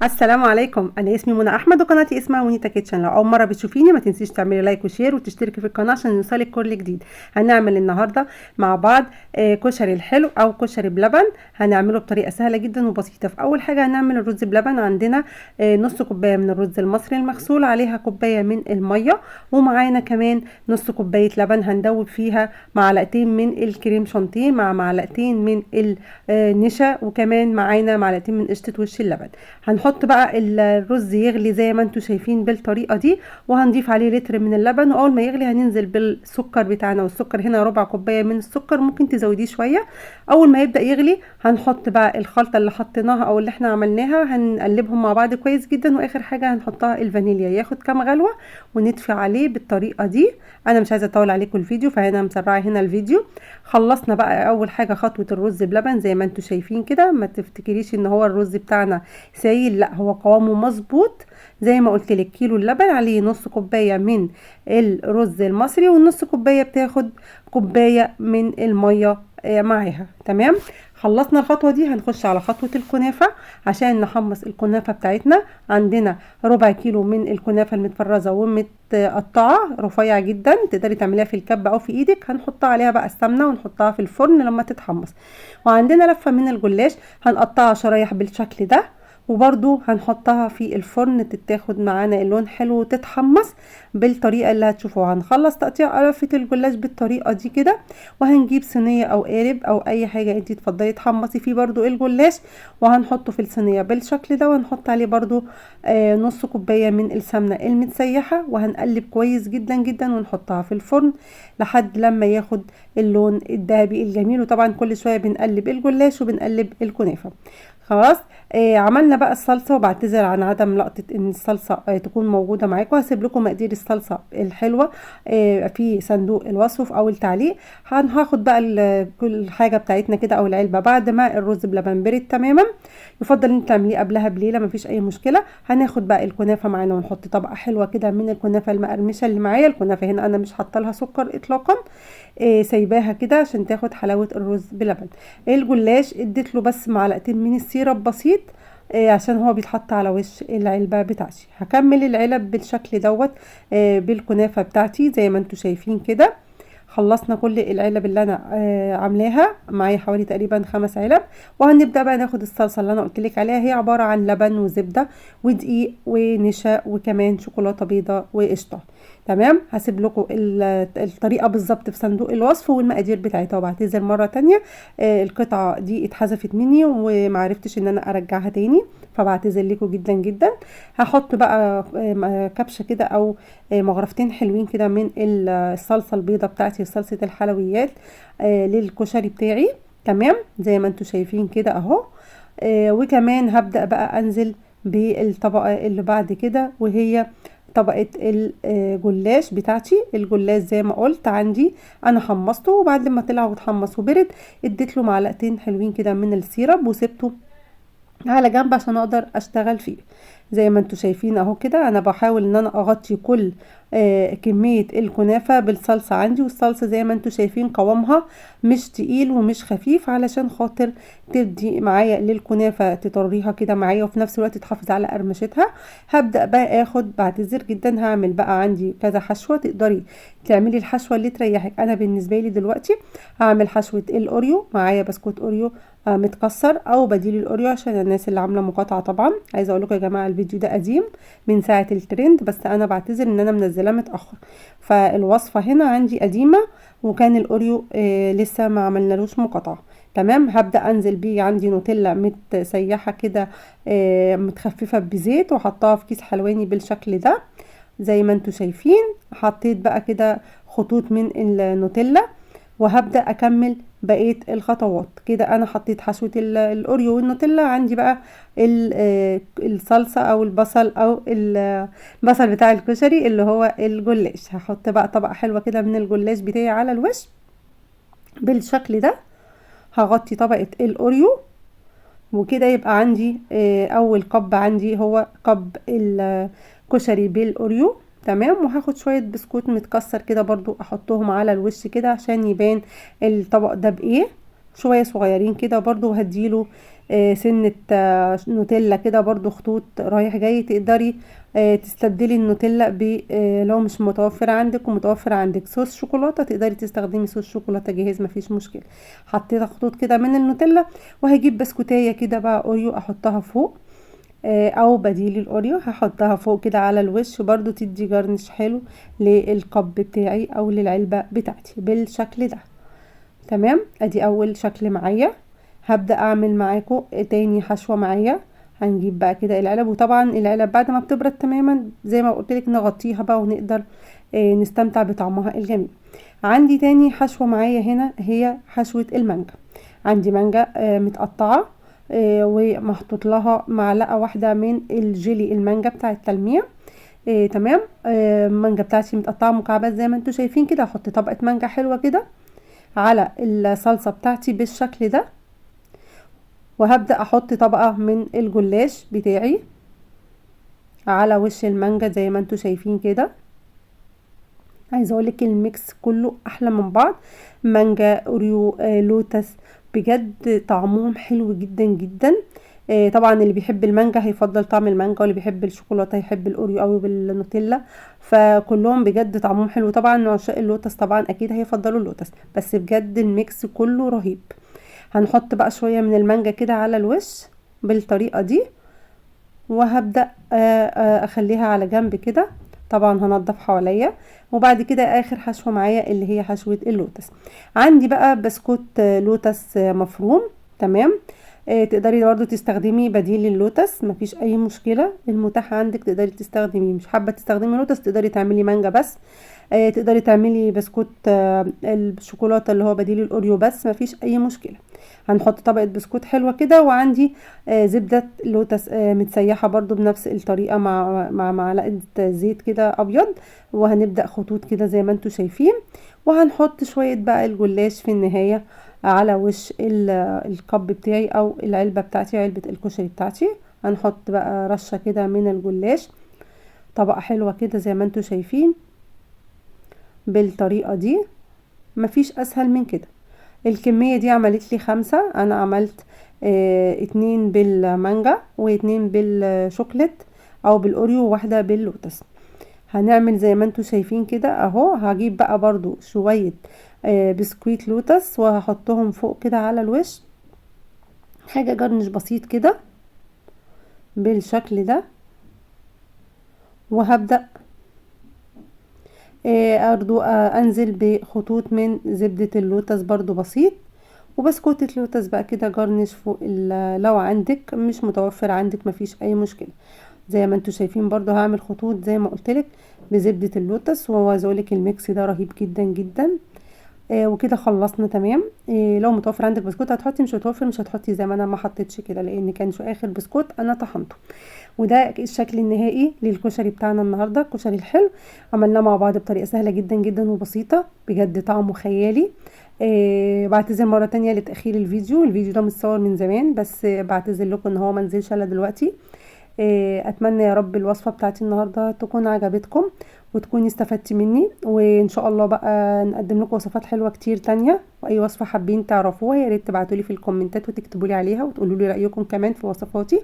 السلام عليكم، انا اسمي منى احمد وقناتي اسمها مونيتا Kitchen. لو اول مرة بتشوفيني ما تنسيش تعملي like و share وتشتركي في القناة عشان يوصلك كل جديد. هنعمل النهارده مع بعض كشري الحلو او كشري بلبن. هنعمله بطريقة سهلة جدا وبسيطة. في اول حاجة هنعمل الرز بلبن. عندنا نص كوباية من الرز المصري المغسول، عليها كوباية من المية، ومعانا كمان نص كوباية لبن هندوب فيها معلقتين من الكريم شانتيه مع معلقتين من النشا، وكمان معانا معلقتين من قشطه وش اللبن. هنحط بقى الرز يغلي زي ما انتم شايفين بالطريقة دي، وهنضيف عليه لتر من اللبن، واول ما يغلي هننزل بالسكر بتاعنا، والسكر هنا ربع كوباية من السكر، ممكن تزوديه شوية. اول ما يبدا يغلي هنحط بقى الخلطة اللي حطيناها او اللي احنا عملناها، هنقلبهم مع بعض كويس جدا، واخر حاجة هنحطها الفانيليا. ياخد كام غلوه ونطفي عليه بالطريقة دي. انا مش عايزه اطول عليكم الفيديو فهنا مسرعة هنا الفيديو. خلصنا بقى اول حاجة خطوة الرز بلبن زي ما انتم شايفين كده. ما تفتكريش ان هو الرز بتاعنا سايل، لا هو قوامه مظبوط. زي ما قلت لك كيلو اللبن عليه نص كوباية من الرز المصري، والنص كوباية بتاخد كوباية من المية معاها. تمام، خلصنا الخطوة دي. هنخش على خطوة الكنافه عشان نحمص الكنافه بتاعتنا. عندنا ربع كيلو من الكنافه المتفرزه ومتقطعه رفيع جدا، تقدري تعمليها في الكبه او في ايدك. هنحطها عليها بقى السمنة ونحطها في الفرن لما تتحمص. وعندنا لفه من الجلاش هنقطعها شرايح بالشكل ده، وبرضو هنحطها في الفرن تتاخد معانا اللون حلو وتتحمص بالطريقة اللي هتشوفوها. هنخلص تقطيع لفه الجلاش بالطريقة دي كده، وهنجيب صينية او قالب او اي حاجة انتي تفضلي تحمصي فيه برضو الجلاش، وهنحطه في الصينية بالشكل ده، وهنحط عليه برضو نص كوباية من السمنة المتسيحه، وهنقلب كويس جدا جدا ونحطها في الفرن لحد لما ياخد اللون الذهبي الجميل. وطبعا كل شوية بنقلب الجلاش وبنقلب الكنافه. خلاص عملنا بقى الصلصه، وبعتذر عن عدم لقطة ان الصلصه تكون موجودة معاكم. هسيب لكم مقادير الصلصه الحلوة في صندوق الوصف او التعليق. هاخد بقى كل حاجة بتاعتنا كده او العلبة بعد ما الرز بلبن برد تماما. يفضل ان تعمليه قبلها بليلة، مفيش اي مشكلة. هناخد بقى الكنافه معانا ونحط طبقه حلوة كده من الكنافه المقرمشه اللي معايا. الكنافه هنا انا مش حاطه لها سكر اطلاقا، سايباها كده عشان تاخد حلاوة الرز بلبن. الجلاش اديت له بس معلقتين من ال syrup بسيط عشان هو بيتحط على وش العلبة بتاعتي. هكمل العلب بالشكل دوت بالكنافه بتاعتي زي ما انتم شايفين كده. خلصنا كل العلب اللي انا عاملاها معايا، حوالي تقريبا 5 علب. وهنبدا بقى ناخد الصلصه اللي انا قلت لك عليها، هي عبارة عن لبن وزبده ودقيق ونشا وكمان شوكولاتة بيضاء وقشطه. تمام، هسيب لكم الطريقة بالظبط في صندوق الوصف والمقادير بتاعتها. وبعتذر مرة تانية، القطعة دي اتحذفت مني ومعرفتش ان انا ارجعها تاني، فبعتذر لكم جدا جدا. هحط بقى كبشة كده او مغرفتين حلوين كده من الصلصه البيضاء بتاعتي، صلصه الحلويات للكشري بتاعي. تمام، زي ما انتم شايفين كده اهو. وكمان هبدأ بقى انزل بالطبقه اللي بعد كده، وهي طبقة الجلاش بتاعتي. الجلاش زي ما قلت عندي انا حمصته، وبعد ما طلع واتحمص وبرد اديت له معلقتين حلوين كده من ال syrup وسبته على جنب عشان اقدر اشتغل فيه. زي ما انتم شايفين اهو كده، انا بحاول ان انا اغطي كل كمية الكنافة بالصلصة عندي. والصلصة زي ما انتم شايفين قوامها مش تقيل ومش خفيف، علشان خاطر تدي معايا للكنافة تطريها كده معايا، وفي نفس الوقت تحافظ على قرمشتها. هبدأ بقى اخد، بعتذر جدا، هعمل بقى عندي كذا حشوة، تقدري تعملي الحشوة اللي تريحك. انا بالنسبة لي دلوقتي هعمل حشوة الاوريو، معايا بسكوت اوريو متكسر او بديل الاوريو عشان الناس اللي عامله مقاطعه. طبعا عايزه اقول لكم يا جماعة الفيديو ده قديم من ساعة الترند، بس انا بعتذر ان انا منزلاه متاخر، فالوصفه هنا عندي قديمة وكان الاوريو لسه ما عملنالوش مقاطعه. تمام، هبدا انزل بيه. عندي نوتيلا متسيحه كده متخففه بزيت، وحطها في كيس حلواني بالشكل ده زي ما انتم شايفين. حطيت بقى كده خطوط من النوتيلا، وهبدأ أكمل بقية الخطوات كده. أنا حطيت حشوة الأوريو والنوتيلا، عندي بقى الصلصة أو البصل أو البصل بتاع الكشري اللي هو الجلاش. هحط بقى طبقة حلوة كده من الجلاش بتاعي على الوش بالشكل ده. هغطي طبقة الأوريو، وكده يبقى عندي أول cup عندي هو cup الكشري بالأوريو. تمام، وهاخد شوية بسكوت متكسر كده برضو احطهم على الوش كده عشان يبان الطبق ده بايه، شوية صغيرين كده برضو، وهديله سنة نوتيلا كده برضو، خطوط رايح جاي. تقدري تستبدلي النوتيلا ب لو مش متوفر عندك ومتوفر عندك صوص شوكولاتة، تقدري تستخدمي صوص شوكولاتة جاهز مفيش مشكلة. حطيت خطوط كده من النوتيلا، وهجيب بسكوتايه كده بقى اوريو احطها فوق، او بديل الاوريو هحطها فوق كده على الوش برضو، تدي garnish حلو لل cup بتاعي او للعلبة بتاعتي بالشكل ده. تمام، ادي اول شكل معايا. هبدأ اعمل معاكم تاني حشوة معايا. هنجيب بقى كده العلب، وطبعا العلب بعد ما بتبرد تماما زي ما قلت لك نغطيها بقى ونقدر نستمتع بطعمها الجميل. عندي تاني حشوة معايا هنا هي حشوة المانجا. عندي مانجا متقطعة، ومحطوط لها معلقة واحدة من الجيلي المانجا بتاع التلميع. تمام. المانجا بتاعتي متقطعة مكعبات زي ما انتم شايفين كده. هحط طبقة مانجا حلوة كده على الصلصة بتاعتي بالشكل ده، وهبدأ احط طبقة من الجلاش بتاعي على وش المانجا زي ما انتم شايفين كده. عايزه اقولك ال mix كله احلى من بعض، مانجا اوريو لوتس، بجد طعمهم حلو جدا جدا. طبعا اللي بيحب المانجا هيفضل طعم المانجا، واللي بيحب الشوكولاتة هيحب الاوريو قوي بالنوتيلا، فكلهم بجد طعمهم حلو. طبعا عشاق اللوتس طبعا اكيد هيفضلوا اللوتس، بس بجد ال mix كله رهيب. هنحط بقى شوية من المانجا كده على الوش بالطريقة دي، وهبدا اخليها على جنب كده. طبعا هنضف حواليا. وبعد كده اخر حشوه معايا اللي هي حشوه اللوتس. عندي بقى بسكوت لوتس مفروم. تمام، تقدري برضو تستخدمي بديل اللوتس مفيش اي مشكلة، المتاح عندك تقدري تستخدميه. مش حابة تستخدمي لوتس تقدري تعملي مانجا بس، تقدري تعملي بسكوت الشوكولاتة اللي هو بديل الاوريو بس، مفيش اي مشكلة. هنحط طبقه بسكوت حلوة كده، وعندي زبدة لوتس متسيحه برضو بنفس الطريقة مع معلقه زيت كده ابيض، وهنبدا خطوط كده زي ما انتم شايفين. وهنحط شوية بقى الجلاش في النهاية على وش الكب بتاعي او العلبة بتاعتي، علبة الكشري بتاعتي. هنحط بقى رشه كده من الجلاش، طبقه حلوة كده زي ما انتم شايفين بالطريقة دي. مفيش اسهل من كده. الكمية دي عملت لي 5، انا عملت 2 بالمانجا و2 بالشوكليت او بالاوريو وواحدة باللوتس. هنعمل زي ما انتم شايفين كده اهو. هجيب بقى برضو شوية بسكويت لوتس وهحطهم فوق كده على الوش، حاجة garnish بسيط كده بالشكل ده. وهبدأ برضو انزل بخطوط من زبدة اللوتس برضو بسيط، وبسكوتة لوتس بقى كده garnish فوق لو عندك، مش متوفر عندك مفيش اي مشكلة. زي ما انتوا شايفين برضو هعمل خطوط زي ما قلتلك بزبدة اللوتس، وعايزه اقولك ال mix ده رهيب جدا جدا. وكده خلصنا تمام. لو متوفر عندك بسكوت هتحطي، مش متوفر مش هتحطي زي ما انا ما حطيتش كده، لان كان شو اخر بسكوت انا طحنته. وده الشكل النهائي للكشري بتاعنا النهارده، الكشري الحلو عملناه مع بعض بطريقة سهلة جدا جدا وبسيطة، بجد طعمه خيالي. بعتذر مرة تانية لتاخير الفيديو، الفيديو ده متصور من زمان، بس بعتذر لكم ان هو ما نزلش الا دلوقتي. اتمنى يا رب الوصفة بتاعتي النهارده تكون عجبتكم وتكوني استفدتي مني، وان شاء الله بقى نقدم لكم وصفات حلوة كتير تانية. واي وصفه حابين تعرفوها يا ريت تبعتولي في الكومنتات وتكتبوا لي عليها وتقولوا لي رايكم كمان في وصفاتي،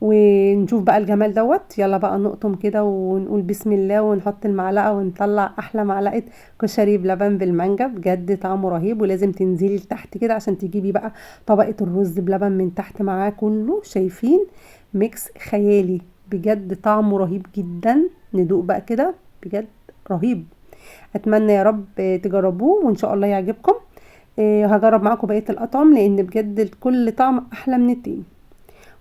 ونشوف بقى الجمال دوت. يلا بقى نقطم كده ونقول بسم الله ونحط المعلقة ونطلع احلى معلقه كشري بلبن بالمانجا، بجد طعمه رهيب. ولازم تنزلي لتحت كده عشان تجيبي بقى طبقه الرز بلبن من تحت معاه كله. شايفين mix خيالي بجد، طعمه رهيب جدا. ندوق بقى كده، بجد رهيب. اتمنى يا رب تجربوه وان شاء الله يعجبكم. هجرب معاكم بقية الاطعم لان بجد كل طعم احلى من التاني.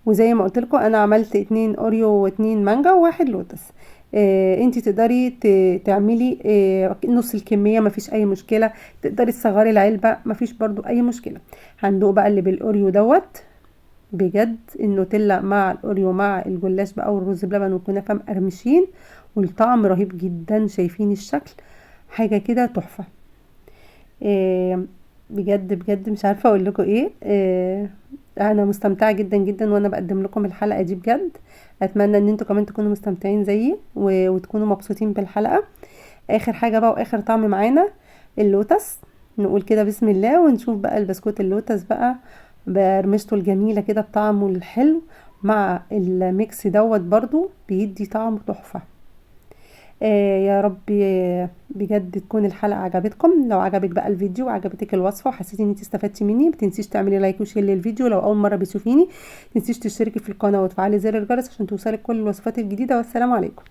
وزي ما قلت لكم انا عملت 2 اوريو و2 مانجا و1 لوتس. انتي تقدري تعملي نص الكمية مفيش اي مشكلة، تقدري تصغري العلبة مفيش برضو اي مشكلة. هندوق بقى اللي بالاوريو دوت، بجد النوتيلا مع الاوريو مع الجلاش بقى والرز بلبن والكنافه مقرمشين، والطعم رهيب جدا. شايفين الشكل، حاجة كده تحفة. بجد بجد مش عارفه اقول لكم ايه. انا مستمتعه جدا جدا وانا بقدم لكم الحلقة دي بجد. اتمنى ان انتوا كمان تكونوا مستمتعين زيي وتكونوا مبسوطين بالحلقة. اخر حاجة بقى واخر طعم معانا اللوتس، نقول كده بسم الله ونشوف بقى البسكوت اللوتس بقى بقرمشته الجميلة كده بطعمه الحلو مع ال mix دوت برضو بيدي طعم تحفة. يا رب بجد تكون الحلقة عجبتكم. لو عجبك بقى الفيديو وعجبتك الوصفة وحسيتي ان انت استفدتي مني، ما تنسيش تعملي like و share للفيديو. لو اول مرة بتشوفيني ما تنسيش تشتركي في القناة وتفعلي زر الجرس عشان توصلك كل الوصفات الجديدة. والسلام عليكم.